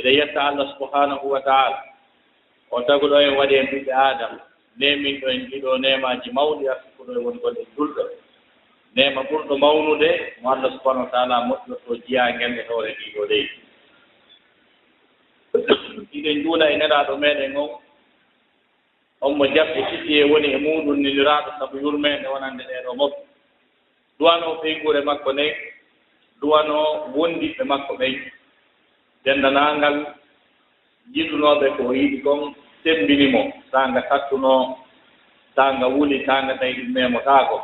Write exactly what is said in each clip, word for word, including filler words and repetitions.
Eɗen yetta Allah subhanahu wa ta'ala, o taguɗo en, waɗi en ɓiɓɓe Aadama, neeminɗo en ɗiɗo neemaaji mawɗi, arsukuɗo en woni gonɗen julɓe. Neema ɓurɗo mawnude mo Allah subhanahu wa ta'ala moƴƴorto jiyaange e hoore ɗiɗo leydi. Eɗen juula e Nelaaɗo meɗen on, on mo jaɓɓe titi e woni e muuɗum, neliraaɗo sabu yurmeende wonande ɗee ɗoo mofte. Duwanoo ɓeynguure makko nden, duwanoo wondiɓɓe makko ɓen, denndaangal yiɗunooɓe ko o yiɗi kon, semmbini mo, taanga sattunoo, taanga wuli, taanga tawi ɗum memotaako.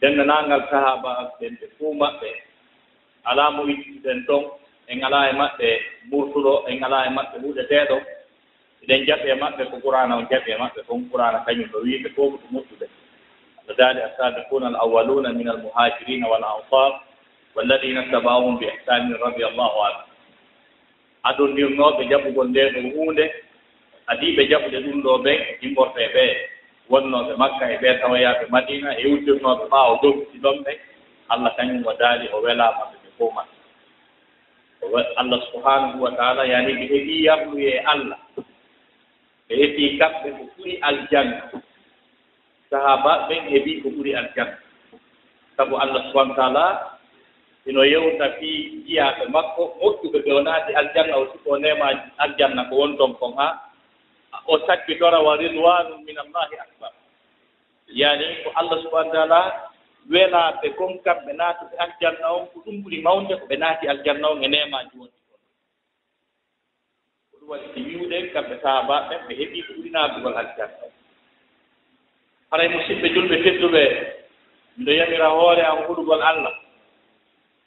Denndaangal sahaaba ɓen ɓe fuu maɓɓe, alaa mo ittuɗen ton, en alaa e maɓɓe murtuɗo, en alaa e maɓɓe huɗeteeɗo. Eɗen jaɓi e maɓɓe ko Qur'aana on jaɓi e maɓɓe kon, Qur'aana kañum no wi'i ɓe fof ko moƴƴuɓe. No daali, "As-saabiquuna al-awwaluuna mina al-muhaajiriina wal ansaar, walladhiina ittaba'uuhum bi ihsaanin radiyallaahu anhum." Adondirnooɓe jaɓugol ndee ɗoo huunde, adiiɓe jaɓude ɗum ɗoo ɓen, immorɓe e ɓee wonnooɓe Makka e ɓee tawoyaaɓe Madiina, e uddirnooɓe ɓaawo jogiti ɗon ɓe, Allah kañum o daali, o welaama ɓe ɓe fof maɓɓe. Ko wa-, Allah subhanahu wa ta'ala, yani ɓe heɓi yarluyee Allah. Ɓe heɓi kamɓe ko ɓuri aljanna. Sahaaba ɓen heɓi ko ɓuri aljanna. Sabu Allah subhanahu wa ta'ala ino yewta fii jiyaaɓe makko moƴƴuɓe ɓe o naati aljanna, o suɓo neema aljanna ko won ton kon haa o sakkitora, "Wa ridwanun min Allahi akbar." Yani ko Allah subhanahu wa ta'ala welaa ɓe kon kamɓe naatuɓe aljanna on, ko ɗum ɓuri mawnde ko ɓe naati aljanna on e neemaaji wonɗi kon. Ko ɗum waɗi si wi'ude kamɓe sahaabaaɓe ɓen ɓe heɓii ko ɓuri naatugol aljanna on. Haray musiɓɓe julɓe tedduɓe, miɗo yamira hoore am hulugol Allah.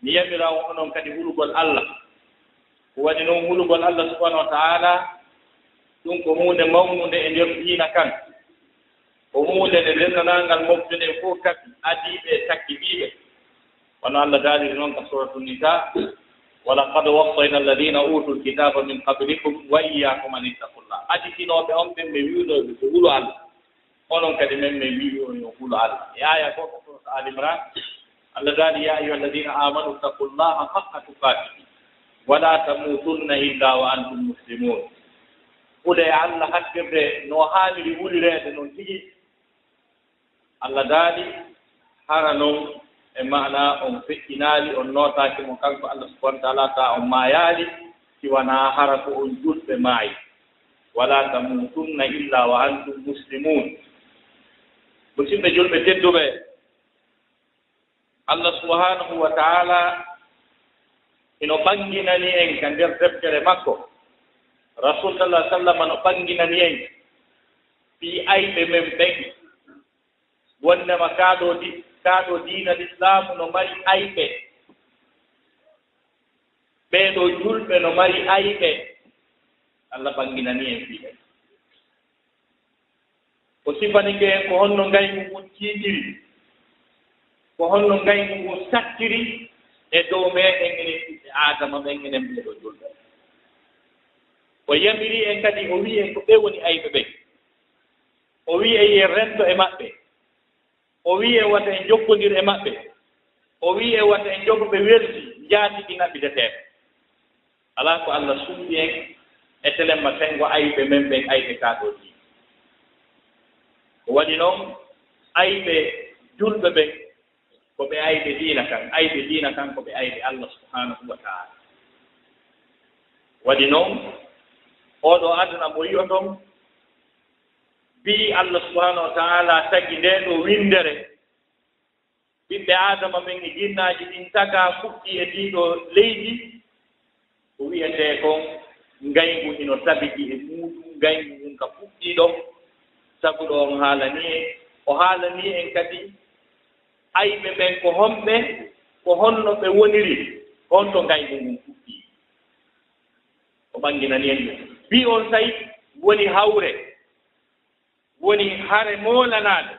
Mi yamira on onon kadi hulugol Allah. Ko waɗi non hulugol Allah subhanahu wa ta'ala, ɗum ko huunde mawnunde e nder diina kan. Ko huunde nde denndaangal mofte ɗen fof kaɓi, adiiɓe e sakkidiiɓe. Wano Allah daaliri non ka Suuratu Nisaa, "Wa laqad wassayna alladhiina uutul kitaaba min qablikum wa iyyaakum an ittaqullah." Aditinooɓe on ɓen, mi wi'unoo ɓe ko hulu Allah. Onon kadi men, men wi'i on yo hulu Allah. E aaya goo ka Suuratu Aali Imraan, Allah daali, "Yaa ayyuha alladhiina aamanu ittaqullaha haqqa tuqaatihi, wa laa tamuutunna illaa wa antum muslimuun." Hulee Allah hattirde no haaniri hulireede non tigi. Allah daali, hara non e maana on feƴƴinaali, on nootaaki mo kanko Allah subhanahu wa ta'ala, taa on maayaali, si wanaa hara ko on julɓe maayi. "Wa laa tamuutunna illaa wa antum muslimuun." Musidɓe julɓe tedduɓe, Allah subhanahu wa ta'ala ino ɓanginani en ka nder deftere makko. Rasul sallallahu alaihi wasallam no ɓanginani en fii ayɓe men ɓen. Wonnema kaa ɗoo di-, kaa ɗoo diina Lislaamu no mari ayɓe. Ɓee ɗoo julɓe no mari ayɓe. Allah ɓanginani en fii ɓe. O sifanike en ko honno ngayngu ngun tiiɗiri, ko honno ngayngu ngun sattiri e dow meɗen enen ɓiɓɓe Aadama ɓen, enen ɓee ɗoo julɓe. O yamiri en kadi, o wi'i en ko ɓe woni ayɓe ɓen. O wi'i en yo en rento e maɓɓe. O wi'i en wata en jokkondir e maɓɓe. O wi'i en wata en jogo ɓe weldi, njaatigi naɓideteeɓe. Alaa ko Allah suuɗi en e telemma senngo ayɓe men ɓen, ayɓe kaa ɗoo diina. Ko waɗi non, ayɓe julɓe ɓen, ko ɓe ayɓe diina kan. Ayɓe diina kan, ko ɓe ayɓe Allah subhanahu wa ta'ala. Waɗi non, oo ɗoo aduna mo yi'oton, fii Allah subhanahu wa ta'ala tagi ndee ɗoo winndere, ɓiɓɓe Aadama ɓen e jinnaaji ɗin tagaa fuɗɗii e ndii ɗoo leydi, ko wi'etee kon ngayngu hino tabiti e muuɗum, ngayngu ngun ka fuɗɗii ɗon, taguɗo on haalanii en, o haalanii en kadi ayɓe ɓen ko honɓe, ko honno ɓe woniri, honto ngayngu ngun fuɗɗii. O ɓanginani en ɗum. Fii on say woni hawre, woni hare moolanaande.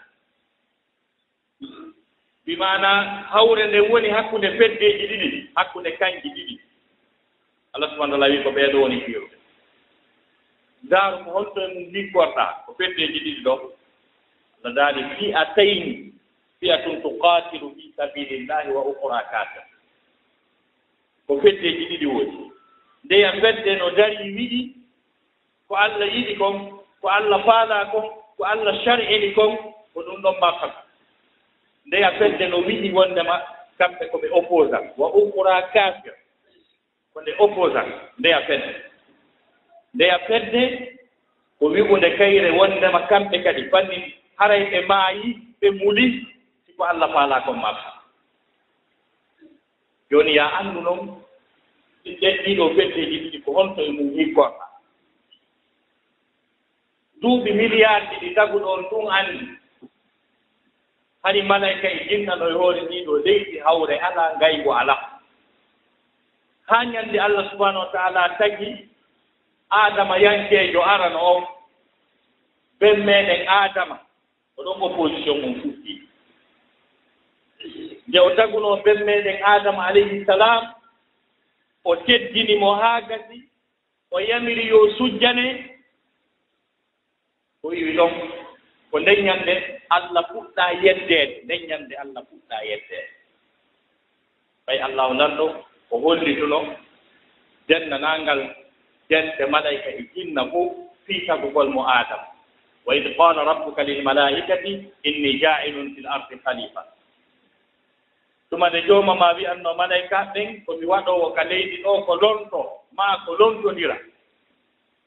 Bi maana hawre nden woni hakkunde feddeeji ɗiɗi, hakkunde kanji ɗiɗi. Allah subhanahu wa ta'ala wi'i ko ɓee ɗoo woni fiiruɓe. Ndaaru ko honto e mum liggoɗaa, ko feddeeji ɗiɗi ɗoo. Allah daali fi'atayni, fi'atun tuqatilu fi sabilillahi wa ukhra kafira. Ko feddeeji ɗiɗi woni. Ndeya fedde no darii wi'i ko Alla yiɗi kon, ko Alla faalaa kon, ko Alla shar'ini kon, ko ɗun ɗon martata. Ndeya fedde no wi'i wonndema kamɓe ko ɓe opposant, wa ukhra kafir, ko nde opposant, ndeya fedde. Ndeya fedde ko wi'unde kayre wonndema kamɓe kadi fannin haray ɓe maayi, ɓe muli, si ko Alla faalaa kon martata. Jooni, yaa anndu non, ɗin ɗen ɗiɗo feddeeji ɗiɗi, ko honto e mun hikkorta? Duuɓi miliyaarji ɗi taguɗo on tun anndi, hari malayka e jinna no e hoore ɗiɗo leydi, hawre alaa, ngayngu alaa. Haa ñande Allah subhanahu wa ta'ala tagi Aadama yankeejo arano on, ben meɗen Aadama, ko ɗon opposition on fuɗɗi. Nde o tagunoo ben meɗen Aadama alayhi salam, o teddini mo haa gasi, o yamiri yo sujjane, o iwi ɗon. Ko nden ñande Allah fuɗɗaa yeddeede, nden ñande Allah fuɗɗaa yeddeede. Ɓay Allaahu lanɗo o hollituno denndaangal dente malayka e jinna fow fii tagugol mo Aadama. Wa idh qaala rabbuka lil malaa'ikati inni jaa'ilun fil ardi khalifa. Tuma nde Jooma maa wi'annoo malaykaaɓe ɓen, ko mi waɗoowo ka leydi ɗoo ko lonto, maa ko lontondira.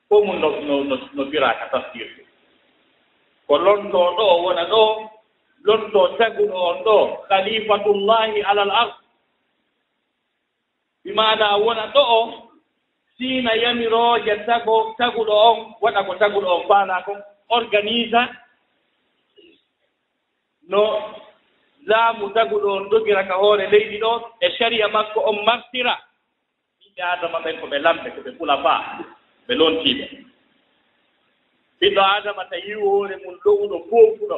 Fow mun no, no, no, no firaa ka tafsir. Ko lontoo ɗoo wona ɗoo, lontoo taguɗo on ɗoo, khalifatullahi alal ard. Bi maanaa wona ɗoo, siina yamirooje tago-, taguɗo on, waɗa ko taguɗo on faalaa kon, organisa no laamu taguɗo on dogira ka hoore leydi ɗoo, e sariya makko on martira. Ɓiɓɓe Aadama ɓen ko ɓe lamɓe, ko ɓe kulafaa, ɓe lontiiɓe. Ɓiɗɗo Aadama ta yi'u hoore mun lo'uɗo, foofuɗo.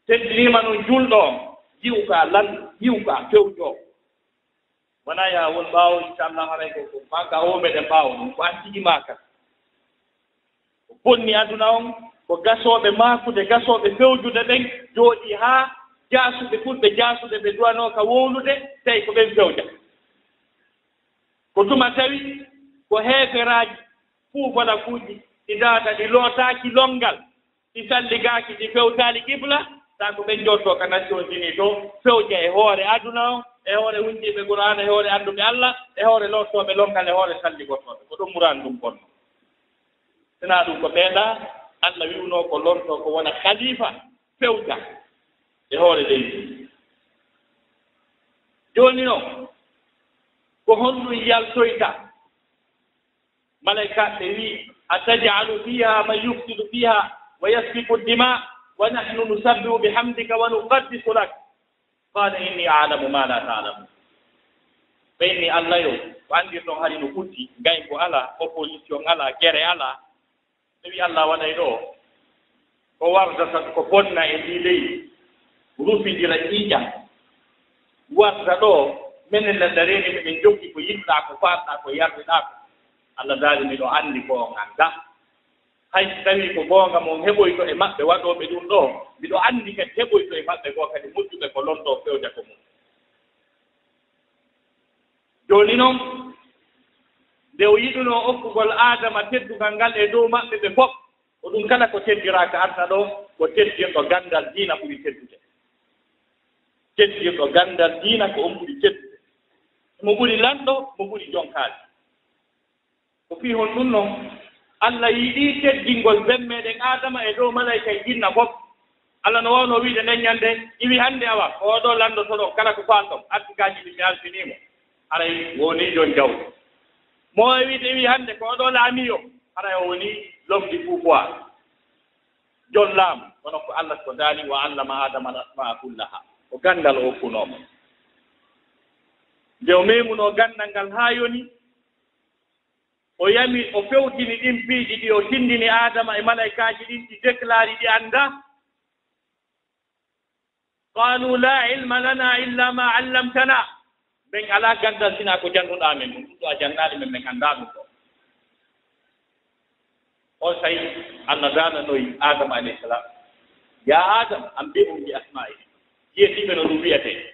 Teddiniima non julɗo on, yi'u ka lan, yi'u ka fewjo. Wonaa yaa won ɓaawo, inchallah, haray ko, ko maa ka o meɗen ɓaawo ɗum, ko an tigi maa kan. Ko bonni aduna on, ko gasooɓe maakude, gasooɓe fewjude ɓen, jooɗii haa jaasuɓe, ɓurɓe jaasude ɓe duwanoo ka wowlude, tawi ko ɓen fewja. Ko tuma tawi ko heeferaaji, fuufalakuuji, ɗi daata, ɗi lootaaki lonngal, ɗi salligaaki, ɗi fewtaali qibla, taa ko ɓen jooɗotoo ka Nations Unies to, fewja e hoore aduna on, e hoore hundiiɓe Qur'aana, e hoore annduɓe Allah, e hoore lortooɓe lonngal, e hoore salligotooɓe. Ko ɗum muraan ɗum bonno. Sinaa ɗum ko ɓeeɗa Allah wi'unoo ko lontoo ko wona khalifa fewta e hoore leydi. Jooni non, ko honɗum yaltoyta? Malaykaaɓe ɓe wi'i, "Ataj'alu fiha man yufsidu fiha wa yasfiku dima wa nahnu nusabbihu bihamdika wa nuqaddisu lak." Qala inni a'lamu ma la ta'lamun. Ɓe inni, "Allah yo, ko anndirɗon hari no ɓutti, ngayngu alaa, opposition alaa, gere alaa." Ɓe wi'i, "Allah waɗay ɗoo, ko wardata ko bonna e ndii leydi, rufindira ƴiiƴam. Warda ɗoo, menen landareede meɗen jokki ko yiɗuɗaa, ko faalɗaa, ko yarliɗaa ko." Allah daali, "Miɗo anndi ko on anndaa." Hay si tawii ko goonga mon heɓoyto e maɓɓe waɗooɓe ɗum ɗoo, miɗo anndi kadi heɓoyto e maɓɓe goo kadi moƴƴuɓe ko lontoo fewja ko mum. Jooni non, nde o yiɗunoo okkugol Aadama teddungal ngal e dow maɓɓe ɓe fof, ko ɗum kala ko teddiraaka aduna ɗoo, ko teddirɗo ganndal diina ɓuri teddude. Teddirɗo ganndal diina ko on ɓuri teddude. Mo ɓuri lanɗo, mo ɓuri jonkaali. Ko fii honɗun non? Allah yiɗii teddingol ben meɗen Aadama e dow malayka'en jinna fof. Allah no waawno wi'ude nden ñande, iwi hannde awa, ko oɗo landotoɗon kala ko faalɗon, artikaaji ɗin mi alfinii mo. Haray wonii jon jawdi. Mo e wi'ude iwi hannde, ko oɗo laamiiɗo, haray o wonii l'homme du pouvoir. Jon laamu, kono ko Allah ko daali, "Wa allama Aadama al-asmaa kullaha." Ko ganndal o okkunoo mo. Nde o meemunoo ganndal ngal haa yoni, o yami, o fewtini ɗin piiji ɗi o tindini Aadama e malaykaaji ɗin, ɗi deklaari ɗi anndaa. Qaalu laa ilma lana illa ma allamtana. Min alaa ganndal sinaa ko jannguɗaa men ɗum. Ɗum ɗo a janngaali men, min anndaa ɗum ɗo. On saa'i Allah daalanoyi Aadama alayhi salam, "Yaa Aadama, anbi'hum bi asma'ihim." Wi'ee ɓe no ɗum wi'etee.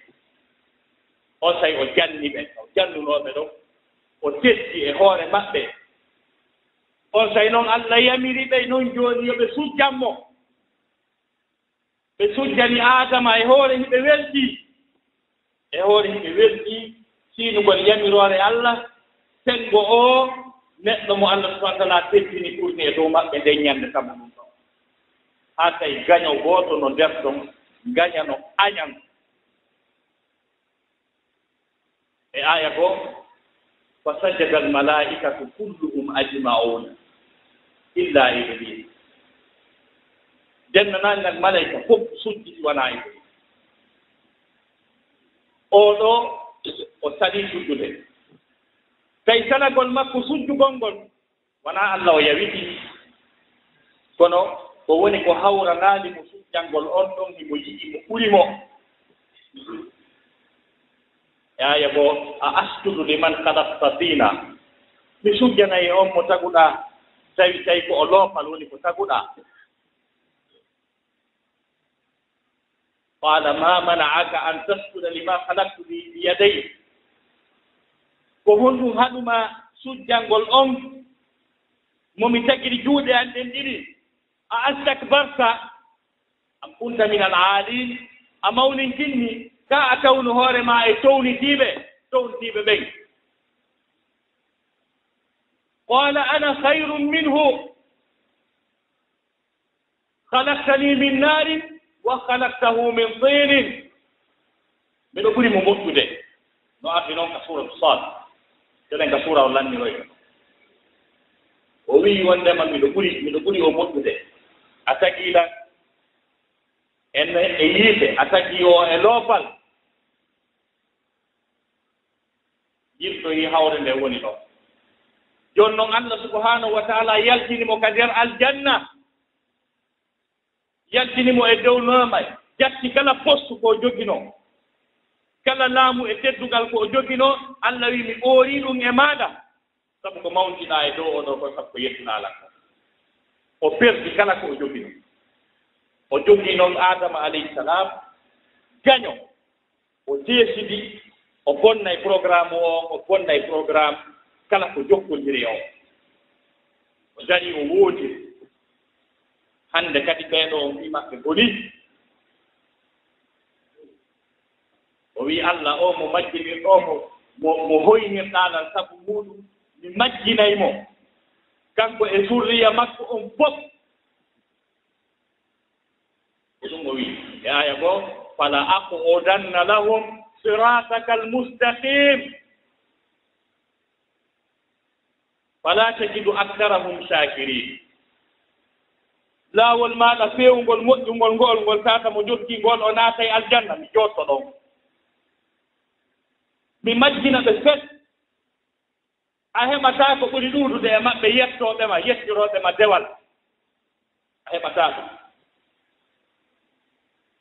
On saa'i o janni ɓe, o jannunoo ɓe ɗon. O teddi e hoore maɓɓe. Onsay non Allah yamiri ɓe non jooni yo ɓe sujjan mo. Ɓe sujjani Aadama e hoore hiɓe weltii. E hoore hiɓe weltii siinugol yamiroore Allah, senngo oo neɗɗo mo Allah subhaanahu wa ta'aala teddini ɓurni e dow maɓɓe nden ñannde sabu ɗum ɗon. Haa tawi gaño gooto no nder ɗon, gaña no añan. E aaya goo, "Fa sajada al-malaa'ikatu kulluhum ajma'uuna illa Ibliis." Denndaangal malayka fof sujjiti wanaa Ibliis. Oo ɗoo, o salii sujjude. Tawi salagol makko sujjugol ngol, wanaa Allah o yawiti, kono ko woni ko hawranaali mo sujjangol on ɗon, himo yiɗi mo ɓuri mo. E aaya goo, "A asjudu liman khalaqta tiina?" Mi sujjanay e on mo taguɗaa, tawi, tawi ko o loopal woni ko taguɗaa. Qaala, "Maa mana'aka an tasjuda limaa khalaqtu bi, bi yadayya?" Ko honɗum haɗu maa sujjangol on mo mi tagiri juuɗe an ɗen ɗiɗi? A astakbarta am kunta minal aaliin? A mawninkinmi, kaa a tawnu hoore maa e townitiiɓe, townitiiɓe ɓen? Qaala, "Ana khayrun minhu, khalaqtanii min naarin wa khalaqtahu min tiinin." Miɗo ɓuri mo moƴƴude. No ardi non ka suuratu Saad. Joɗen ka suura o lanniroy. O wi'i wondema miɗo ɓuri, miɗo ɓuri o moƴƴude. A tagii lan e, e yiite, a tagii o e loopal. Yirtoyi hawre nde woni ɗon. Jooni non Allah subhaanahu wa ta'aala yaltini mo ka nder aljanna. Yaltini mo e dow neema, jatti kala postu ko o joginoo, kala laamu e teddungal ko o joginoo, Allah wi'i, "Mi ɓoorii ɗum e maaɗa, sabu ko mawntiɗaa e dow oo ɗoo ko, sabu ko yettunaa lan ko." O perdi kala ko o joginoo. O jogii non Aadama alayhi salaam, gaño. O deesidi, o bonnay programme o, o bonnay programme kala ko jokkondiri e o. O darii, o woodiri. Hannde kadi ɓee ɗoo on fii maɓɓe bonii. O wi'i, "Allah o mo majjinir-, o mo, mo, mo hoynirɗaa lan sabu muuɗum, mi majjinay mo, kanko e zurriya makko on fof." Ko ɗum o wi'i e aaya goo, "Fala aqudanna lahum siratakal mustaqim, fala tajidu aktharahum shakirin." Laawol maaɗa feewungol, moƴƴungol ngo'ol, ngol tata mo jokki ngol, o naatay aljanna, mi jooɗto ɗon. Mi majjina ɓe fes. A heɓataa ko ɓuri ɗuuɗude e maɓɓe yettooɓe ma, yettirooɓe ma dewal. A heɓataa ɗum.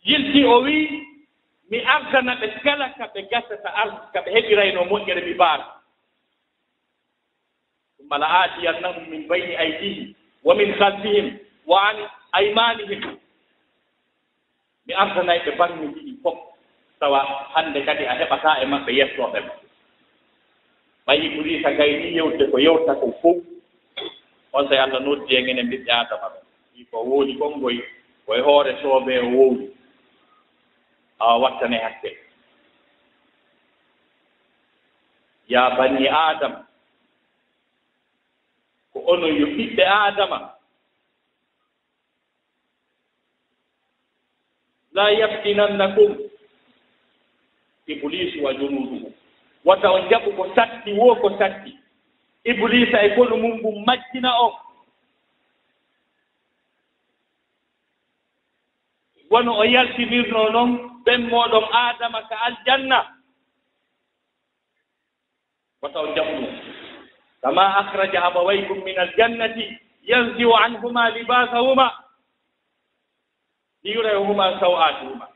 Yilti o wi'i, mi ardana ɓe kala ka ɓe gasata ar-, ka ɓe heɓiraynoo moƴƴere mi baara. Summa la aatiyannahum min bayni aydihim wa min khalfihim wa an aymanihim. Mi ardanay ɓe baŋŋe ɗiɗi fof, tawa hannde kadi a heɓataa e maɓɓe yettooɓe ma. Ɓay Ibuliisa gaynii yewtude ko yewta kon fow, onsay Alla noddi en enen ɓiɓɓe Aadama ɓen. Fii ko o wowli kon ngoy, ko e hoore soobee o wowli. Awa wattane hakke. Yaa banii Aadama, ko onon yo ɓiɓɓe Aadama. Laa yaftinannakum Ibuliisu wa junuuduhu. Wata on jaɓu ko satti, woo ko satti. Ibuliisa e konu mun ngun majjina on. Wano o yaltinirnoo non ɓen mooɗon Aadama ka aljanna. Wata on jaɓu ɗum. Kama akhraja abawaykum min aljannati yanzi'u anhuma libasahuma liyuriyahuma saw'atihima.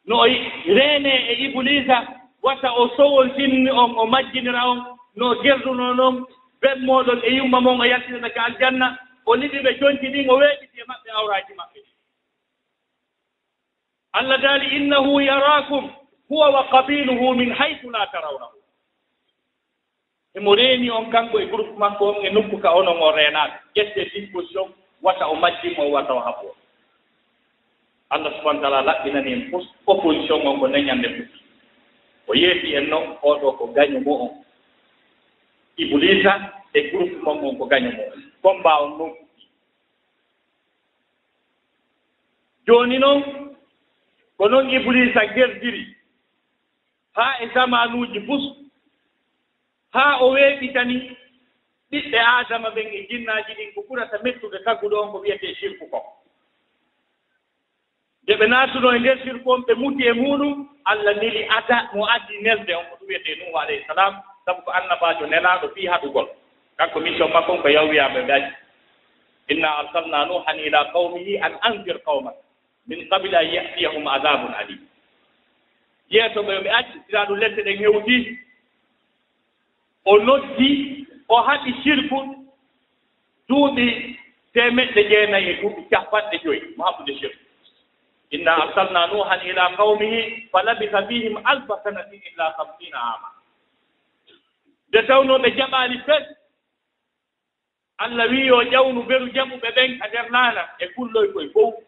No o reenee e Ibuliisa, wata o sowontin on, o majjinira on, no o gerdunoo non ɓen mooɗon e yumma mon, o yaltinana ka aljanna, o liɓi ɓe conci ɗin, o weeɓiti e maɓɓe awraaji maɓɓe. Allah daali, "Innahu yaraakum huwa wa qabiluhu min haythu la tarawnahum." Emo reeni on kanko e groupe makko on e nokku ka onon on reenaaka. Ƴettee disposition, wata o majjin on, wata o haɓu on. Allah subhanahu wa ta'ala laɓɓinani en pos-, opposition on ko neñande fuɗɗi. O yeeti en non, oo ɗoo ko gaño mo on. Ibuliisa e groupe mon on ko gaño mo on. Combat on non fuɗɗi. Jooni non, ko non Ibuliisa gerdiri haa e zamaanuuji bus, haa o weeɓitani ɓiɓɓe Aadama ɓen e jinnaaji ɗin ko ɓurata mettude taggude on ko wiyetee sirku kon. Nde ɓe naatuno e nder sirku on, ɓe muti e muuɗum, Allah neli ada mo adii nelde on, ko ɗum wiyetee Nuuhu alayhi salam, sabu ko annabaajo nelaaɗo fii haɗugol. Kanko mission makko on ko yawwiyaaɓe ɓe acci. Inna arsalna Nuuhan ila qawmihi an anzir qawmak min qabli an ya'tiyahum adhabun alim. Yeeso ɓe, ɓe acci, siraaɗu lette ɗen hewti. O noddi, o haɓi sirku duuɓi teemeɗɗe jeenayi e duuɓi capanɗe joy mo haɓude sirku. Inna arsalna Nuuhan ila qawmihi fa labisa fihim alfa sanatin illa khamsina ama. Nde tawnoo ɓe jaɓaali fes, Allah wi'i yo ƴawnu beru jaɓuɓe ɓen ka nder laana e kulloy koy fow.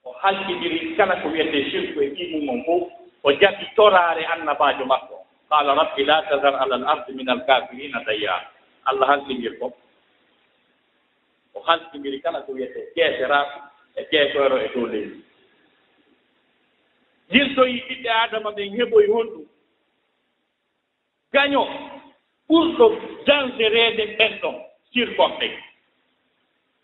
O halkindiri kala ko wiyetee sirku e ɗii mum on fow. O jaɓi toraare annabaajo makko. Qala rabbi la tazar ala al ardi min al kafirina dayyara. Allah halkindiri ko. O halkindiri kala ko wiyetee keeseraaku e keesoyro e dow leydi. Yiltoyi ɓiɓɓe Aadama ɓen heɓoyi honɗum? Gaño ɓurɗo dangereede ɓen ɗon sirkon ɓen.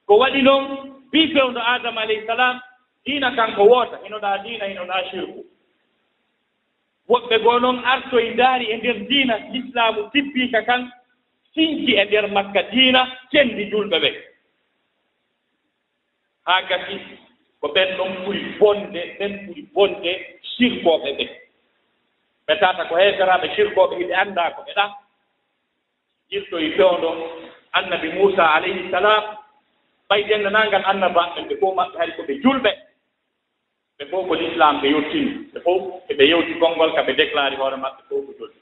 Ko waɗi non, bii fewndo Aadama alayhi salam, diina kanko woota, hino ɗaa diina, hino ɗaa sirku. Woɓɓe goo non artoyi ndaari e nder diina Lislaamu tibbiika kan, sinci e nder makka diina, cendi julɓe ɓen. Haa gasi ko ɓen ɗon ɓuri bonde, ɓen ɓuri bonde sirkooɓe ɓen. Ɓe tawata ko heeferaaɓe sirkooɓe, hiɓe anndaa ko ɓe ɗaa. Yiltoyi fewndo Annabi Muusaa alayhi salaam, ɓay denndaangal annabaaɓe ɓen, ɓe fow maɓɓe hari ko ɓe julɓe. Ɓe fow ko Lislaam ɓe yottini. Ɓe fow eɓe yewti konngol ka ɓe déclaré hoore maɓɓe fow ko julɓe.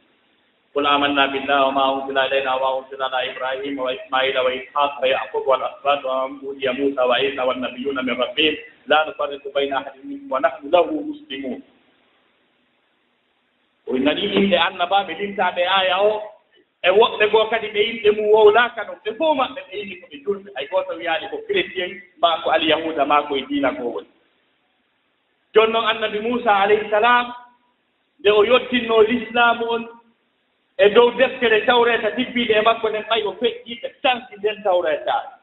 قل آمنا بالله وما أنزل إلينا وما أنزل على إبراهيم وإسماعيل وإسحاق ويعقوب والأسباط وما أوتي موسى وعيسى والنبيون من ربهم لا نفرق بين أحد منهم ونحن له مسلمون. O nani innde annabaaɓe lintaaɓe aaya o, e woɓɓe goo kadi ɓe innde mum wowlaaka ɗon, ɓe fow maɓɓe ɓe inni ko ɓe julɓe, hay gooto wiyaali ko chrétien, maa ko alyahuuda, maa ko e diina goo woni. Jooni non Annabi Muusaa alayhi salaam, nde o yottinnoo Lislaamu on e dow deftere Tawreeta tibbiinde e makko nden, ɓay o feƴƴii, ɓe sansi nden Tawreeta.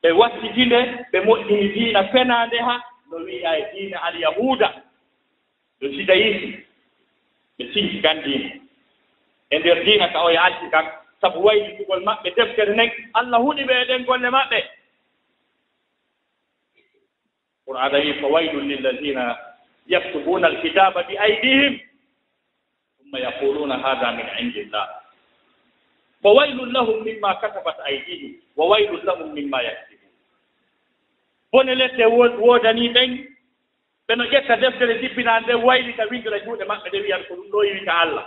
Ɓe wattiti nde, ɓe moƴƴini diina fenaande ha no wi'a e diina Alyahuuda. No judaïsme, ɓe sinci kan diina. E nder diina ka oya acci kan, sabu waylitugol maɓɓe deftere nden, Allah huɗi ɓe e ɗen golle maɓɓe. Qur'aana wi, فويل للذين يكتبون الكتاب بأيديهم ثم يقولون هذا من عند الله فويل لهم مما كتبت أيديهم وويل لهم مما يكسبون. Bone lette wo-, woodanii ɓen, ɓe no ƴetta deftere tippinaande, waylita, winndira juuɗe maɓɓe, ɗe wi'an ko ɗum ɗoo iwi ka Allah.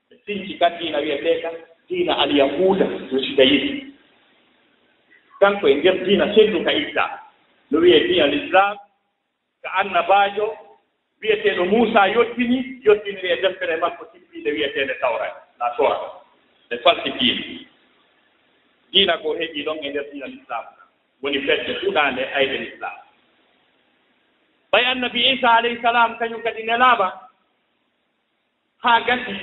Ɓe sinci kan diina wi'eteeka diina Alyahuuda, no judaïsme. Kanko e nder diina selluka itta, no wi'ee diina Lislaam, ka annabaajo wi'eteeɗo Muusaa yottini, yottiniri e deftere makko tippiinde wi'eteende Tawreeta, la Torah, ɓe falsifiini. Diina ko heɓi ɗon e nder diina Lislaam, woni fedde fuɗaande ayɓe Lislaam. Ɓay Annabi Iisaa alayhi salaam, kañum kadi nelaama, haa gasi,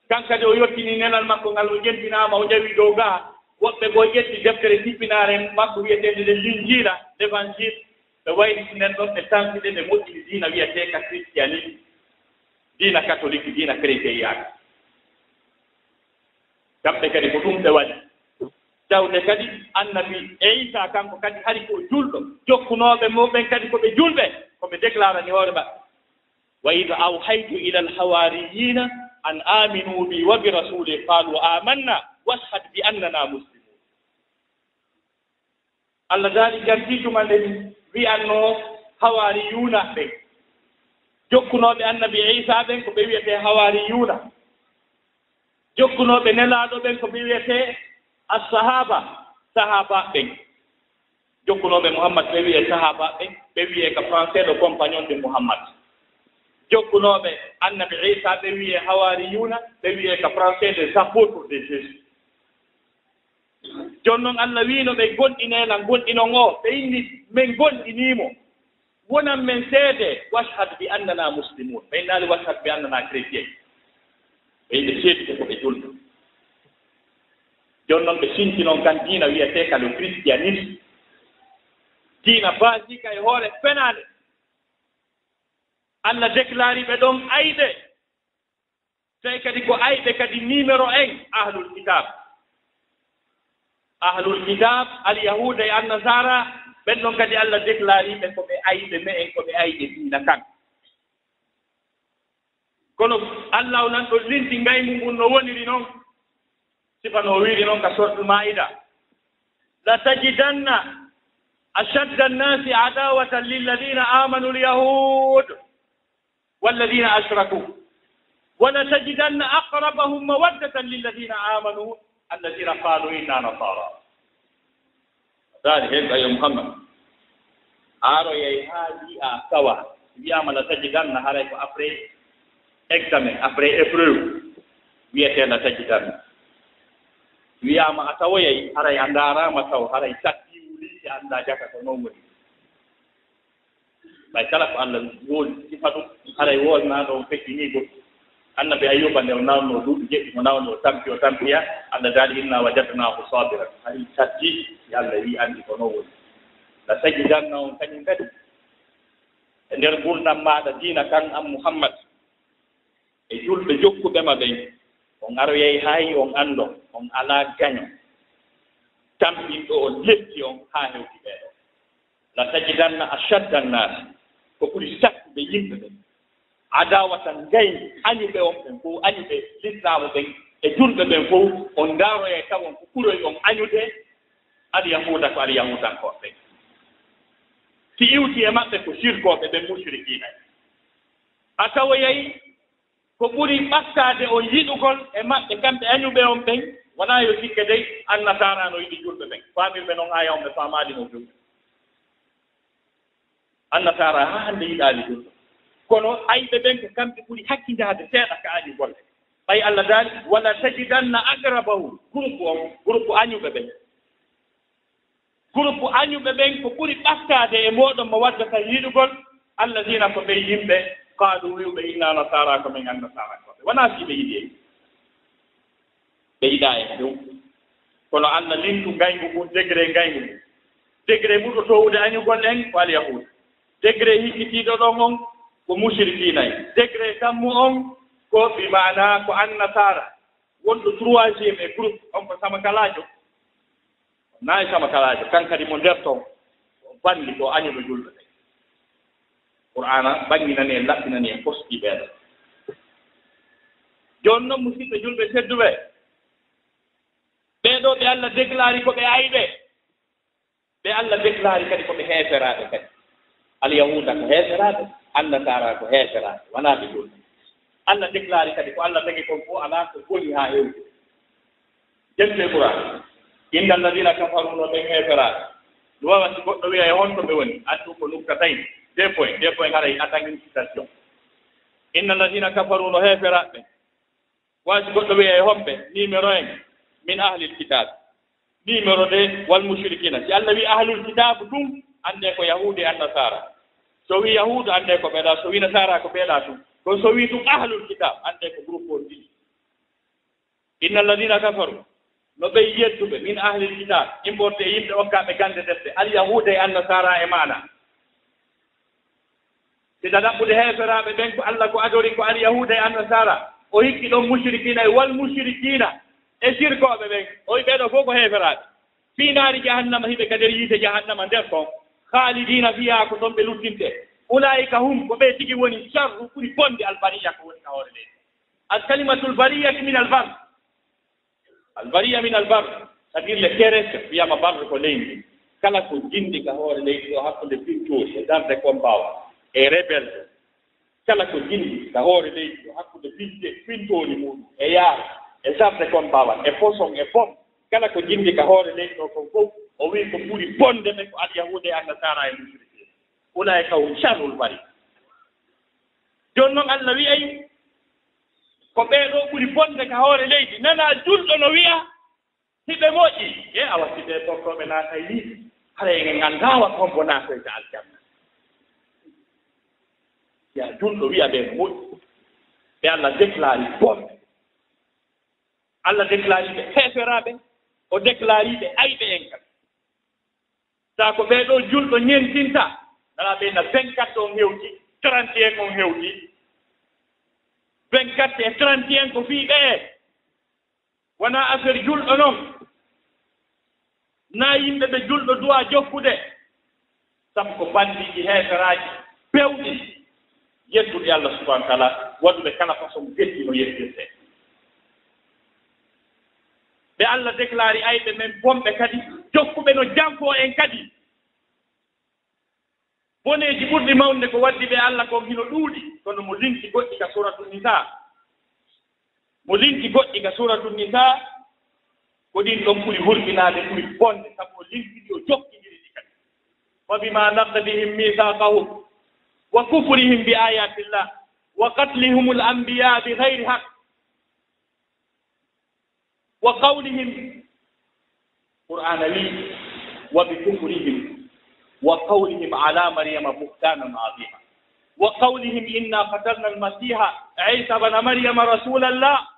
kan kadi o yottini nelal makko ngal, o jentinaama, o ƴawi dow gaa. Woɓɓe goo ƴetti deftere tippinaare makko wi'eteende nde Linjiila, l'Évangile, ɓe wayliti nden ɗon, ɓe sansi nde, ɓe moƴƴini diina wi'eteeka christianisme, diina katolik, diina chrétien yaaka. Kamɓe kadi ko ɗum ɓe waɗi. Tawde kadi Annabi Iisaa kanko kadi hari ko o julɗo, jokkunooɓe mo ɓen kadi ko ɓe julɓe, ko ɓe déclarani hoore maɓɓe. وإذ أوحيت إلى الحواريين أن آمنوا بي وبرسولي قالوا آمنا واشهد بأننا مسلمون. Allah daali jantii tuma nde mi wi'annoo hawaariyuuna ɓen, jokkunooɓe Annabi Iisaa ɓen, ko ɓe wi'etee hawaariyuuna. Jokkunooɓe Nelaaɗo ɓen ko ɓe wiyetee as-sahaaba, sahaabaaɓe ɓen. Jokkunooɓe Muhammad ɓe wiyee sahaabaaɓe ɓen, ɓe wiyee ka français le compagnon de Muhammad. Jokkunooɓe Annabi Iisaa ɓe wiyee hawaariyuuna, ɓe wiyee ka français les apôtres de Jésus. Jooni non, Alla wiino ɓe goonɗinee lan goonɗinol ngol, ɓe inni men goonɗinii mo. Wonan men seede, washhad bi annana muslimun. Ɓe innaali washhad bi annana chrétien. Ɓe yimɓe seedide ko ɓe julɓe. Jooni non ɓe sinti non kan diina wiyetee ka le christianisme. Diina baasii ka e hoore fenaande. Alla deklaari ɓe ɗon ayɓe. Tawi kadi ko ayɓe kadi numéro un, ahlul kitab. Ahlul kitab, alyahuuda e annasara, ɓen ɗon kadi Alla deklaari ɓe ko ɓe ayɓe me'en, ko ɓe ayɓe diina kan. Kono Alla o nan ɗon linti ngayngu ngun no woniri non. Sifa no wiiri non ka Suratul Maida. Latajidanna ashadda annasi adawatan lilladina amanu alyahud walladina ashraku. Walatajidanna aqrabahum mawaddatan lilladina amanu alladina qalu inna nasara. Daali heen ka yo Muhammad. A aroyay haa yi'a tawa. Wiyaama latajidanna haray ko après examen, après épreuve. Wiyetee latajidanna. Wiyaama a tawoyay haray a ndaaraama taw, haray satti wuli si anndaa jaka ko non woni. Ɓay kala ko Alla wooli sifa ɗum, haray woolnaaɗo on feƴƴinii goɗɗum. Annabi Ayyuba nde o nawno duuɓi jeɗɗi, mo nawni o tampi, o tampiya, Alla daali, "Inna wajadnahu sabiran." Hari satti, si Alla wi anndi ko non woni. La tajidanna on kañum kadi. E nder ngurdam maaɗa diina kan an Muhammad, e julɓe jokkuɓe ma ɓen, on aroyay hay on anndo, on alaa gaño. Tampinɗo on leppi on haa hewti ɓee ɗoo. La tajidanna ashadda annaasi, ko ɓuri sakkuɓe yimɓe ɓen. Adawatan ngayngu, añuɓe on ɓen fow, añuɓe lislaamu ɓen e julɓe ɓen fow, on ndaaroyay tawon ko ɓuroy on añude, alyahuuda ko alyahuudankooɓe ɓen. Si iwti e maɓɓe ko sirkooɓe ɓen, mushrikiina. A tawoyay ko ɓuri ɓattaade on yiɗugol e maɓɓe kamɓe añuɓe on ɓen, wonaa yo sikke dey, annasaara no yiɗi julɓe ɓen. Faamirɓe non aaya on ɓe faamaali no fewi. Annasaara haa hannde yiɗaali julɓe. Kono ayɓe ɓen ko kamɓe ɓuri hakkindaade seeɗa ka añugol. Ɓay Alla daali, "Wala tajidanna aqrabahum," groupe on, groupe añuɓe ɓen. Groupe añuɓe ɓen ko ɓuri ɓattaade e mooɗon mawaddatan yiɗugol, alladina ko ɓen yimɓe, qaalu wi'uɓe, "Inna nasaara," ko men annasaarankooɓe. Wonaa fii ɓe yiɗi en. Ɓe yiɗaa en dow. Kono Alla lintu ngayngu ngun, degré ngayngu ngun. Degré ɓurɗo toowude añugol en ko alyahuud. Degré hikkitiiɗo ɗon on ko mushrikiina en. Degré tammu on ko bi maanaa ko annasaara. Wonɗo troisième e groupe on ko samakalaajo. Nayi samakalaajo, kan kadi mo nder ton, o banndi ko añuɗo julɓe ɓen. Qur'aana ɓannginani en, laɓɓinani en, poski ɓeeɗo. Jooni non, musidɓe julɓe tedduɓe, ɓee ɗoo ɓe Alla deklaari ko ɓe ayɓe, ɓe Alla deklaari kadi ko ɓe heeferaaɓe kadi. Alyahuuda ko heeferaaɓe, Annasaara ko heeferaaɓe, wanaa ɓe julɓe. Alla deklaari kadi ko Alla tagi kon fof alaa ko boni haa hewti. Jemte Qur'an. Inna alladina kafaru no ɓen heeferaaɓe. No wawa si goɗɗo wiya e honto ɓe woni, addu ko nukta tawi. Deux points, deux points haray attaque une citation. Inna alladina kafaru no heeferaaɓe. Wawa si goɗɗo wiya e homɓe, numéro un, min ahlil kitab. Numéro deux, wal mushrikina. Si Alla wi ahlul kitab ɗum, annde ko yahuudu e annasaara. So wi yahuudu, annde ko ɓeɗa, so wi nasaara ko ɓeɗa ɗum. Kono so wi ɗum ahlul kitab, annde ko groupe on ɗiɗi. Inna alladina kafaru, no ɓey yedduɓe, min ahlil kitab, immorde e yimɓe okkaaɓe gannde defte, alyahuuda e annasaara e maana. Sida ɗaɓɓude heeferaaɓe ɓen ko Alla ko adori ko alyahuuda e annasaara, o hikki ɗon mushrikiina e wal mushrikiina e sirkooɓe ɓen, o wi ɓee ɗoo fof ko heeferaaɓe. Fii naari jahannama, hiɓe ka nder yiite jahannama nder ton, khaalidiina fiihaa, ko ton ɓe luttinte. Ulaa'ika hum, ko ɓe tigi woni sharru, ɓuri bonde, al bariyya, ko woni ka hoore leydi. Al kalimatul bariyya min al bar. Al bariyya min al bar, c'est-à-dire le terrestre, wiyama bar ko leydi. Kala ko jindi ka hoore leydi o hakkunde pintoori e darnde kombaawa e rebelde. Kala ko jindi ka hoore leydi o hakkunde pinte, pintoori muɗum e yaara. e zarde combat wan, e poson, e bom, kala ko jinndi ka hoore leydi ɗo kon fof, o wi'i ko ɓuri bonde ɓe ko alyahuuda e annasaara e musrikiin. Ulaa'ika hum sharrul bariya. Jooni noon Allah wi'ay ko ɓee ɗoo ɓuri bonde ka hoore leydi. Nanaa julɗo no wi'a hiɓe moƴƴi. E awa si ɓee tortooɓe naatay ni, haray en nganndaa wa hombo naatoyta aljanna. Ya julɗo wi'a ɓee no moƴƴi. Ɓe Allah déclare bonɓe. Allah déclare ɓe heeferaaɓe, o déclare ɓe ayɓe en kadi. Taa ko ɓee ɗoo julɗo ñentinta, ngalaa ɓe na vingt-quatre on hewti, trente et un on hewti. Vingt-quatre e trente et un ko fii ɓee. Wonaa affaire julɗo non. Naa yimɓe ɓe julɗo duwaa jokkude. Sabu ko banndiiji heeferaaji pewɗi yeddude Allah subhanahu wa taala, waɗuɓe kala façon geddi no yeddirte. Ɓe Allah déclare ayɓe men bonɓe kadi, jokkuɓe no janfoo en kadi. Boneeji ɓurɗi mawnude ko waddi ɓe Allah kon hino ɗuuɗi, kono mo linti goɗɗi ka Suuratu Nisaa. Mo linti goɗɗi ka Suuratu Nisaa, ko ɗin ɗon ɓuri hurminaade, ɓuri bonde, sabu o linti ɗi, o jokkindiri ɗi kadi. Wa bimaa naqdihim miisaaqahum wa kufrihim bi aayaatillah wa qatlihimul anbiyaa bi gayri haqq. Wa qawlihim, Qur'aana wi'i, wa bi kufrihim, wa qawlihim ala Maryama buhtaanan aziima, wa qawlihim inna qatalna al-Masiiha Iisa bna Maryama rasuulallah.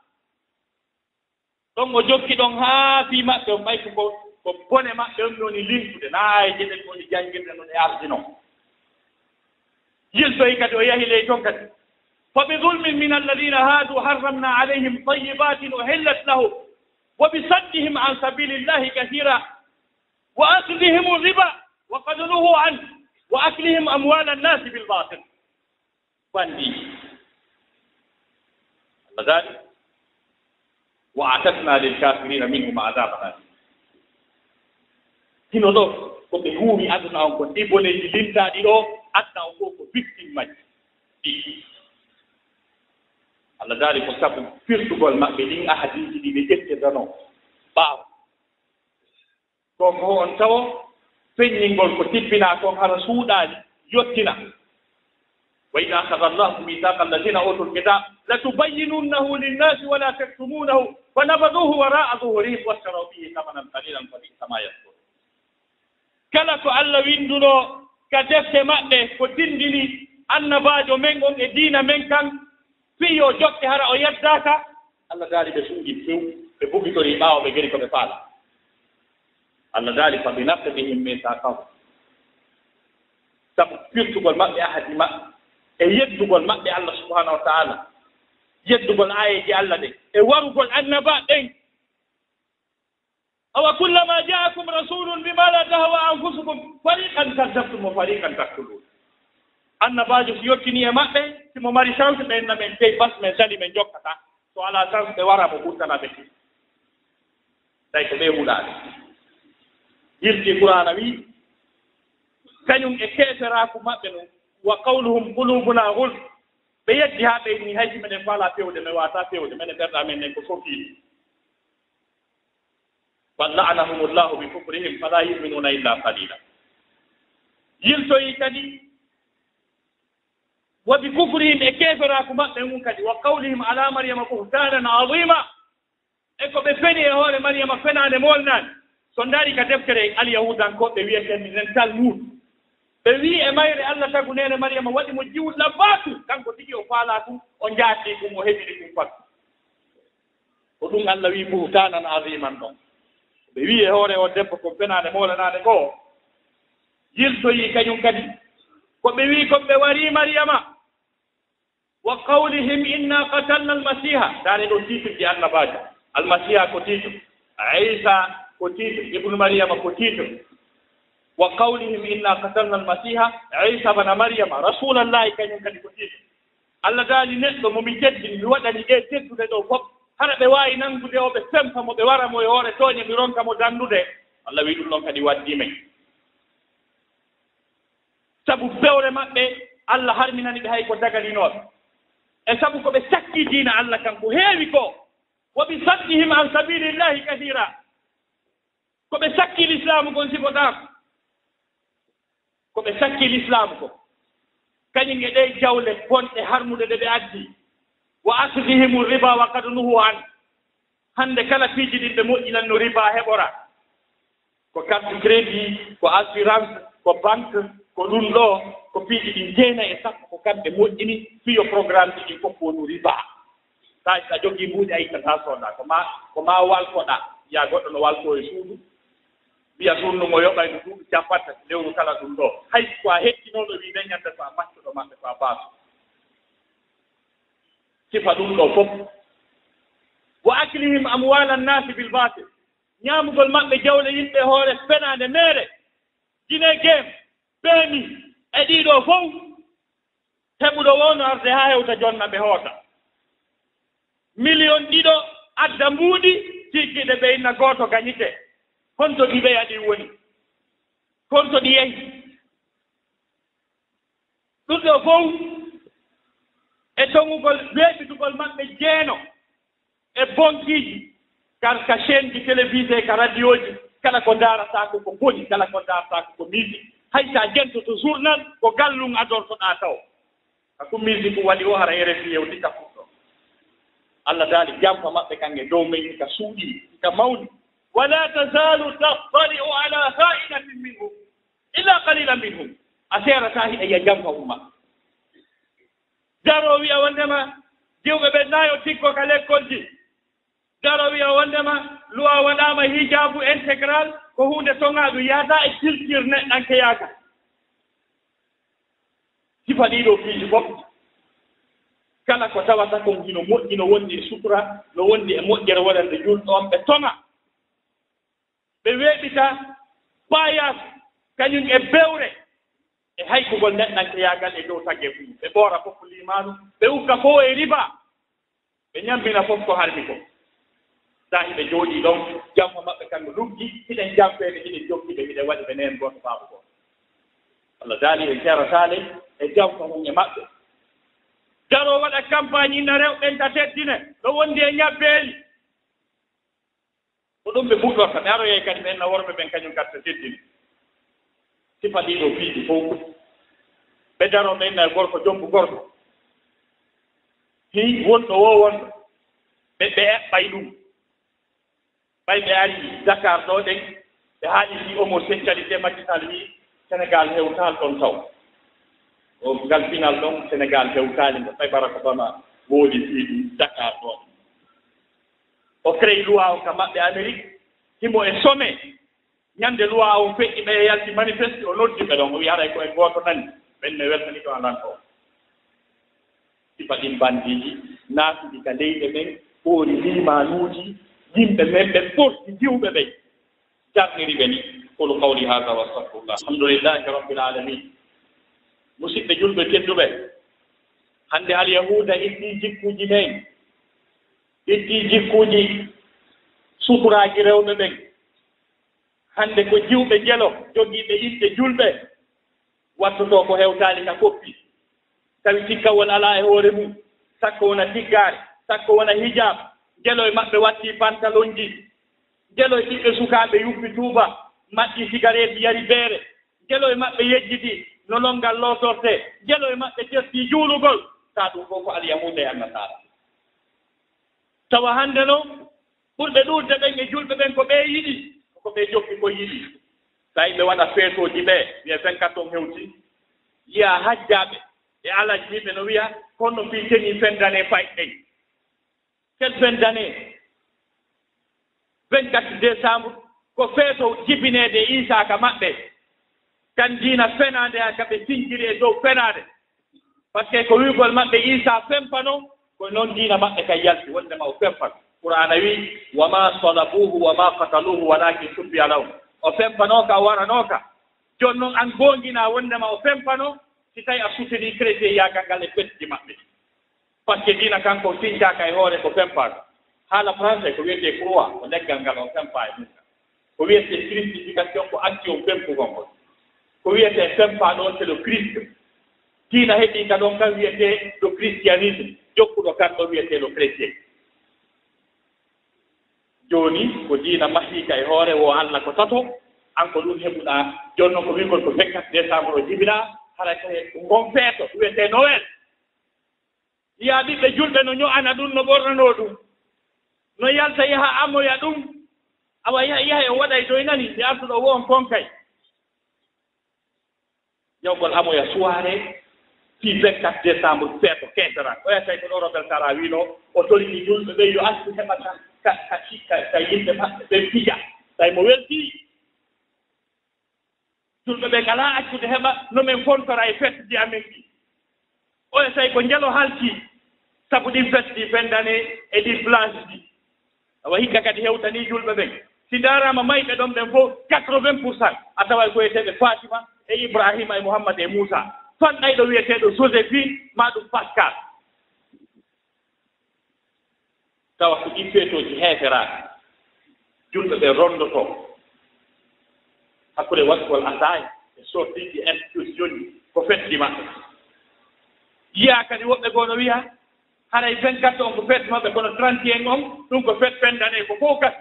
Ɗon o jokki ɗon haa fii maɓɓe on, ɓay ko, ko bone maɓɓe on woni lintude, naa aayeeje ɗen woni janngirde no ɗe ardi non. Yiltoyi kadi, o yahi ley ton kadi. Fa bi zulmin min alladina haadu harramna alayhim tayyibatin uhillat lahum wa bi saddihim an sabilillahi kathira wa akhdihim riba wa qad nuhu anhu wa aklihim amwala annasi bil batil. Bandi. Allah daali, wa a'tadna lil kafirina minhum azaban alima. Hino ɗo ko ɓe huuwi aduna on kon, ɗi boneeji lintaaɗi ɗo, aduna on fof ko victime majji. Ɗi. Allah daali ko sabu firtugol maɓɓe ɗin ahadiiji ɗi ɓe ƴettirdanoo ɓaawo. Ko ko on tawo feññingol ko tippinaa kon hara suuɗaani, yottina. Wa idh akhadha Allahu mithaqa alladhina utul kitaba latubayyinunnahu linnasi wa la taktumunahu fanabadhuhu wara'a zuhurihim washtaraw bihi thamanan qalilan fa bi'sa ma yashtarun. Kala ko Allah winndunoo ka defte maɓɓe, ko tinndini annabaajo men on e diina men kan, fii yo jokke hara o yeddaaka, Allah daali ɓe suuɗi few, ɓe bugitorii ɓaawo, ɓe geri ko ɓe faalaa. Allah daali, fa bi naqdihim mithaqahum. Sabu firtugol maɓɓe ahadi maɓɓe, e yeddugol maɓɓe Allah subhanahu wa ta'ala, yeddugol aayeeji Allah ɗen, e warugol annabaaɓe ɓen. Awa kullama ja'akum rasulun bima la tahwa anfusukum fariqan kazzabtum wa fariqan taqtulun. Annabaajo si yottinii e maɓɓe, si mo mari chance, ɓe inna men tey bas, men sali, men jokkataa. So alaa chance, ɓe wara mo ɓurtana ɓe. Tawi ko ɓe huɗaade. Yilti Qur'aana wi, kañum e keeferaaku maɓɓe ɗum, wa qawluhum qulubuna ghulf. Ɓe yeddi haa ɓe inni, hay si meɗen faalaa fewde, men waawataa fewde, menen ɓerɗe amen ɗen ko sofiiɗe. Bal la'anahumullahu bi kufrihim fala yu'minuna illa qalila. Yiltoyi kadi, wa bi kufrihim, e keeferaaku maɓɓe ngun kadi, wa qawlihim ala Maryama buhtanan azima, e ko ɓe feni e hoore Maryama fenaande moolnaande. So ndaari ka deftere alyahuudankooɓe wi'eten minen Talmud, ɓe wi'i e mayre Allah tagu neene Maryama waɗi mo jiwul labbaatu, kanko tigi o faalaa ɗum, o jaati ɗum, o heɓiri ɗum fat. Ko ɗum Allah wi'i buhtaanan aziman ɗon. Ɓe wi'i e hoore o debbo ko fenaande moolanaande ko, yiltoyi kañum kadi. Ko ɓe wi'i kon ɓe warii Maryama. Wa qawlihim inna qatalna al-Masiha. Ndaare ɗo titre ji annabaajo. Al-Masiha ko titre. Isa ko titre. Ibnu Maryama ko titre. Wa qawlihim inna qatalna al-Masiha Isa bana Maryama rasulallahi, kañum kadi ko titre. Allah daali neɗɗo mo mi teddini, mi waɗani ɗe tedduɗe ɗo fof, hara ɓe waawi nanngude o, ɓe fempa mo, ɓe wara mo e hoore tooñe, mi ronka mo danndude. Allah wi'i ɗum ɗon kadi waddii men. Sabu bewre maɓɓe, Allah harminani ɓe hay ko daganinooɓe. E sabu ko ɓe cakkii diina Allah kan, ko heewi ko. وبصدهم عن سبيل الله كثيرا. Ko ɓe sakki lislaamu kon sifotaako. Ko ɓe sakki lislaamu kon. Kañum e ɗee jawle bonɗe harmuɗe ɗe ɓe addi. وأخذهم الربا وقد نهوا عنه. Hannde kala piiji ɗin ɓe moƴƴinanno riba heɓora. Ko carte crédit, ko assurance, ko banque, ko ɗum ɗo, ko piiji ɗin jeenayi e sappo ko kamɓe moƴƴini, piyo programme ji ɗin fof wonu riba. Sa, sa jogii mbuuɗi a ittata sooda, ko ma, ko ma walkoɗa, ya goɗɗo no walko e suudu, wiya suudu mo yoɓay no duuɓi capanɗe tati lewru kala ɗum ɗo. Hay ko a hettinooɗo wi ɓe ñande ko a maccuɗo maɓɓe ko a baasu. Sifa ɗum ɗo fof. وأكلهم أموال الناس بالباطل. Ñaamugol maɓɓe jawle yimɓe hoore fenaande meere. Gine gem, beemi, e ɗiɗo fof. Heɓuɗo woo no arde haa hewta jonna ɓe hoota. Miliyon ɗiɗo adda mbuuɗi, tiggiɗe ɓe inna gooto gañite. Honto ɗi ɓeya ɗin woni? Honto ɗi yehi? Ɗum ɗo fof e toŋugol weeɓitugol maɓɓe jeeno e bonkiiji, kar ka chaîne ji télévisé, ka radioji, kala ko ndaarata ko ko boni, kala ko ndaarata ko ko musique. Hay sa jentoto journal, ko gallum adortoɗaa taw. Ka ko musique waɗi o, hara R F I yewti ka fuɗɗo. Allah daali jamfa maɓɓe kan e dow men ka suuɗi, ka mawni. ولا تزال تطلع على خائنة منهم إلا قليلا منهم. A seerataa hiɗa yiya jamfa umma. Daro wiya wondema jiwɓe ɓe nayo tiggo ka lekkolji. Daro wiya wondema luwa waɗaama hijaabu intégral ko huunde toŋaaɗo yiyata e culture neɗɗankeyaagal. Sifa ɗiɗo piiji fof. Kala ko tawata kon hino moƴƴi, no wondi e sutura, no wondi e moƴƴere wonande julɗo on, ɓe toŋa. Ɓe weeɓita payas kañum e bewre e haykugol neɗɗankeyaagal e dow tagge fuu. Ɓe ɓoora fof ko liimaanu, ɓe ukka fof e riba, ɓe ñammina fof ko harmi ko. Sa hiɓe jooɗii ɗon, jamfa maɓɓe kan no luggi, hiɗen jamfeede, hiɗen jokki ɓe, hiɗen waɗi ɓe neen gooto baaba gooto. Allah daali en serataale e jamfa mum e maɓɓe. Daroo waɗa campagne inna rewɓe ɓen ta teddine, no wondi e ñabbeeli. Ko ɗum ɓe puɗɗorta, ɓe aroyay kadi ɓe enna worɓe ɓen kañum kadi to teddini. Sifa ɗiɗo piiji fof. Ɓe daroo ɓe enna e gorko jombu gorko. Hi wonɗo wo wonɗo. Ɓe, ɓe eɓɓay ɗum. Ɓay ɓe ari Dakar ɗo ɗen, ɓe haali fi homosexualité, Macky Sall wi Sénégal hewtaali ɗon taw. O ngal pinal ɗon, Sénégal hewtaali ngal. Ɓay Barack Obama woodi fi ɗum Dakar ɗo. O créé loi o ka maɓɓe Amérique, himo e sommet. Ñande loi on feƴƴi, ɓe yalti manifeste, o noddi ɓe ɗon, o wi haray ko en gooto nani, ɓen ne weltani ɗo alan ɗo. Sifa ɗin bandiiji naatuɗi ka leyɗe men, hoori liimaanuuji, yimɓe men ɓe ɓurti diwɓe ɓen, jarniri ɓe ni. Qulu qawli hada wa astagfirullah. Alhamdulillahi rabbil alamin. Musidɓe julɓe tedduɓe, hande alyahuuda itti jikkuuji men, itti jikkuuji sukuraaji rewɓe ɓen. Hande ko jiwɓe jelo jogiiɓe inɗe julɓe, wattotoo ko hewtaali ka koppi. Tawi tikkawol alaa e hoore mum, sakko wona tiggaare, sakko wona hijab. Jelo e maɓɓe watti pantalonji. Jelo e ɓiɓɓe sukaaɓe yuppi tuuba, maƴƴi sigareeti, yari beere. Jelo e maɓɓe yejjiti no lonngal lootortee. Jelo e maɓɓe tertii juulugol. Kaa ɗum fof ko alyahuuda e annasaara. Tawa hannde noon, ɓurɓe ɗuuɗde ɓen e julɓe ɓen ko ɓe yiɗi, ko ɓe jokki ko yiɗi. Tawi ɓe waɗa feetooji ɓe, wiya vingt-quatre on hewti. Yiya hajjaaɓe e alajji ɓe no wiya, kono fii tenue fin d'année fayɗen. Quelle fin d'année? Vingt-quatre décembre, ko feeto jibineede Iisaa ka maɓɓe. Kan diina fenaande, haa ka ɓe sinciri e dow fenaande. Parce que ko wi'ugol maɓɓe Iisaa fempano, ko noon diina maɓɓe kan yalti, wondema o fempano. Qur'aana wi'i, "Wa ma salabuhu wa ma qataluhu walakin shubbiha lahum." O fempano ka, o warano ka. Jooni noon, an goongina wondema o fempano, si tawi a sutini chrétien yaagal ngal e fetji maɓɓe. Parce que diina kanko sincaaka e hoore ko fempaaɗo. Haala français ko wiyetee croix, ko leggal ngal o fempaa e mum. Ko wiyetee crucifixion, ko action fempugol ngol. Ko wiyetee fempaaɗo on, c'est le Christ. Diina heɓi ka ɗon kan wiyetee le christianisme, jokkuɗo kan ɗo wiyetee le chrétien. Jooni ko diina mahiika e hoore woo Alla ko tato, an ko ɗum heɓuɗaa. Jooni noon ko wiigol ko vingt-quatre décembre o jibinaa, hara ko ngon feeto wiyetee Noël. Yiyaa ɓiɓɓe julɓe no ño'ana ɗum, no ɓornanoo ɗum, no yalta yaha amoya ɗum, awa yaha, yaha e waɗa e doy nani, ɓe artuɗo wo on konkay. Jawgol amoya soirée, fii vingt-quatre décembre, feeto keesera. Oya tawi ko ɗo Robert Sara wiino, o toriki julɓe ɓe yo accu heɓa ka, ka, ka, ka, ka yimɓe maɓɓe ɓe fija. Tawi mo weltii, julɓe ɓe ngalaa accude heɓa no men fontora e fête ji amen ɗi. Oya tawi ko njelo halki, sabu ɗin fête ji fendane e ɗin blanche ji. Awa hikka kadi hewtanii julɓe ɓen. Si ndaaraama mayɓe ɗon ɓen fof, quatre-vingts pour cent, a taway ko wiyeteeɓe Fatima e Ibrahima e Muhammad e Muusa. Fanɗayɗo wiyeteeɗo Joséphine, maa ɗum Pascal. Tawa ko ɗin feetooji heeferaaɗi. Julɓe ɓe ronndotoo hakkunde waɗugol ataaya e sortiiji institution ji, ko fetji maɓɓe. Yiyaa kadi woɓɓe goo no wiya, haray vingt-quatre on ko fête maɓɓe, kono trente et un on, ɗum ko fête fendane, ko fof gas.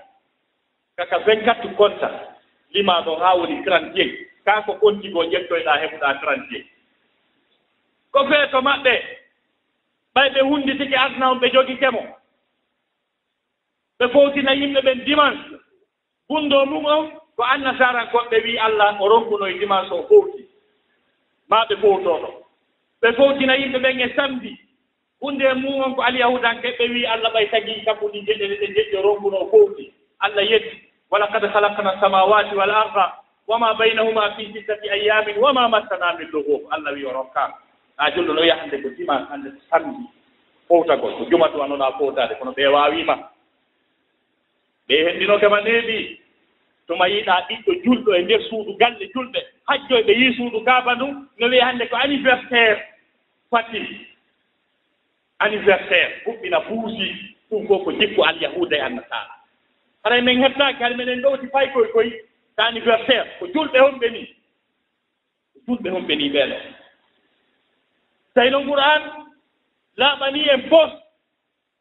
Kaka vingt-quatre konta, limaa ɗo haa woni trente et un, kaa ko konti goo ƴettoyɗaa heɓuɗaa trente et un. Ko feeto maɓɓe, ɓay ɓe hunnditike aduna on, ɓe jogike mo. Ɓe fowtina yimɓe ɓen dimanche. Gunndoo mum on ko annasaarankoɓe ɓe wi'i Alla o ronkuno e dimanche o fowti. Maa ɓe fowtooɗo. Ɓe fowtina yimɓe ɓen e samedi. Gunndee mum on ko alyahuudankeɓe ɓe wi'i Alla ɓay tagi kammu ɗin geɗe ɗe jeɗɗi o ronkuno o fowti. Alla yetti. Wa laqad khalaqna samawati wal arda wa ma baynahuma fi sittati ayyamin wa ma massana min lughub. Alla wi'i o rokkaama. A julɗo no wi'a hannde ko dimanche, hannde ko samedi. Fowtagol, ko juma tuma noɗaa fowtaade, kono ɓe waawiima. Ɓe henndinoke ma neeɓi. Tuma yiɗaa ɓiɗɗo julɗo e nder suudu galle julɓe, hajjoyɓe yii suudu Kaaba ndun, no wi'a hannde ko anniversaire Fatim. Anniversaire, huɓɓina buusi, ɗum fof ko jikku alyahuuda e annasaara. Haray men heɓtaaki, hari meɗen ɗowti fay koy koy ka anniversaire, ko julɓe honɓe ni? Ko julɓe honɓe ni ɓee ɗoo? Tawi non Qur'an laaɓanii en fof.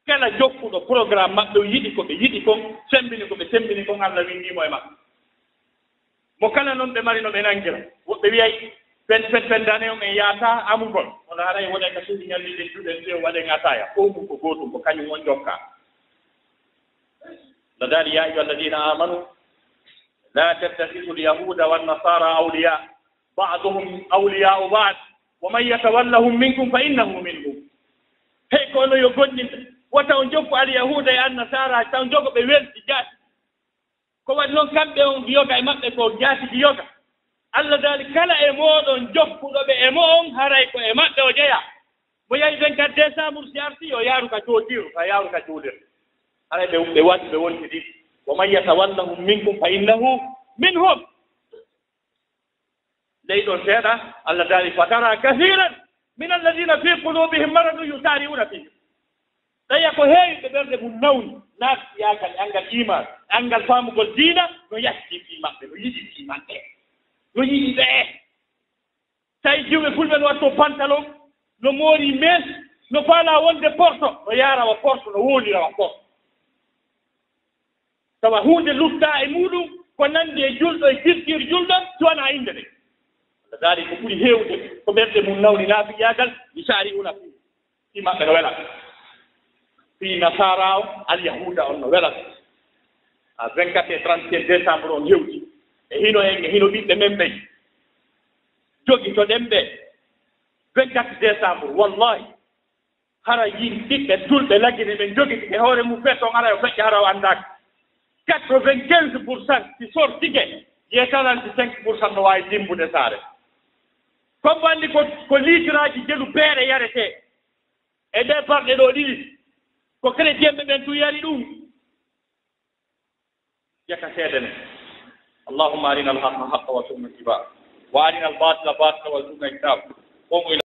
Kala jokkuɗo programme maɓɓe, o yiɗi ko ɓe yiɗi kon, semmbini ko ɓe semmbini kon, Alla winndii mo e maɓɓe. Mo kala non ɓe mari no ɓe nanngira. Woɓɓe wiyay, pen, pen, pen dane on en yaata amugol. Kono haray wonay ka suudu ñalliɗen juɗen tew waɗen ataya. Fow mum ko gootum, ko kañum on jokka. No daali, يا أيها الذين آمنوا لا تتخذوا اليهود والنصارى أولياء بعضهم أولياء بعض ومن يتولهم منكم فإنه منهم. Hey, ko onon yo gomɗinɓe, wota on jokku alyahuuda e annasaara, taw jogo ɓe weldi jaati. Ko waɗi non kamɓe on yoga e maɓɓe ko jaatigi yoga. Alla daali, kala e mooɗon jokkuɗo ɓe e mo'on, haray ko e maɓɓe o jeyaa. Mo yahi vingt-quatre décembre si arti, yo yaaru ka jooɗiiru, ka yaaru ka juulirde. Haray ɓe, ɓe waɗi, ɓe wontidi. ومن يتولهم منكم فإنه منهم. Ley ɗon seeɗa, Alla daali, فترى كثيرا من الذين في قلوبهم مرض يسارعون فيهم. Tawi ko heewi ɓe ɓerɗe mum nawni, naafiyaagal e anngal iimaan, e anngal faamugol diina, no yahdi fii maɓɓe, no yiɗi fii maɓɓe, no yiɗi ɓe. Tawi jiwɓe fulɓe no watto pantalon, no moori mees, no faalaa wonde porto, no yaara wa porto, no woolira wa porto. Tawa huunde luttaa e muuɗum ko nanndi e julɗo e culture julɗo, si wanaa innde nde. Alla daali ko ɓuri heewde ko ɓerɗe mum nawni naafiyaagal, يسارعون فيهم. Fii maɓɓe no wela. Fii nasaara on, alyahuuda on no wela. A vingt-quatre e trente et un décembre on hewti. E hino en, e hino ɓiɓɓe men ɓen. Jogitoɗen ɓe. Vingt-quatre décembre, wallahi. Hara yin ɓiɓɓe julɓe lagine ɓen jogiti e hoore mum fetto on, hara yo feƴƴa, hara o anndaaka. Quatre-vingt-quinze pour cent si sortike, ye quarante-cinq pour cent no waawi dimmbude saare. Comme anndi ko, ko liitiraaji jelu beere yaretee. E ɗee balɗe ɗoo ɗiɗi, ko chrétien ɓe ɓen tun yari ɗum. Jaka seede men. اللهم أرنا الحق حقا وارزقنا اتباعه، وأرنا الباطل باطلا وارزقنا اجتنابه. قوموا إلى